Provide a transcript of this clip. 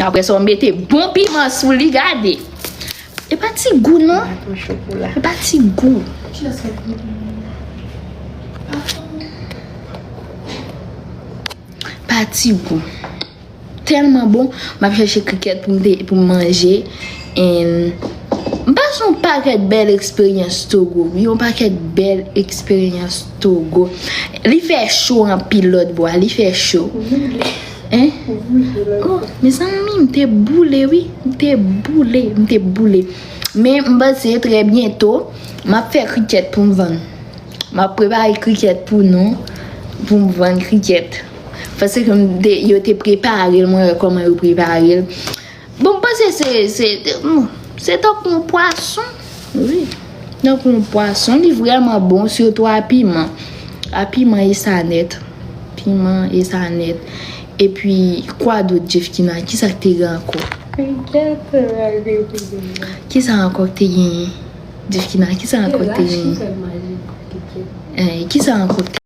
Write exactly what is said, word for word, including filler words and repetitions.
Apre sa, w mete bon piman sou li, gade. E pa ti gou, non. E pa ti gou. Pa ti gou. Tèlman bon, m ap chèche krikèt pou m te, pou m manje. And m pase yon pakèt bèl eksperyans Togo. Wi, yon pakèt bèl eksperyans Togo. Li fè cho anpil lòt bò a, li fè cho. Hein? Oh, mezanmi, m te boule, wi. M te boule, m te boule. Men m panse trè byento, m ap fè krikèt pou m vann. M ap prepare krikèt pou nou, pou m vann krikèt. Paske m te, yo te prepare l, mwen wè kòman yo prepare l. Bon, m panse se, se, se tankou yon pwason. Wi. Tankou yon pwason. Li vrèman bon, sitou a piman. A piman e sa nèt. Piman e sa nèt. Epi, kwa dòt, Jeffkina? Kisa k te gen ankò? Kisa ankò k te genyen? Jeffkina, kisa ankò k te genyen? Eh, kisa ankò k te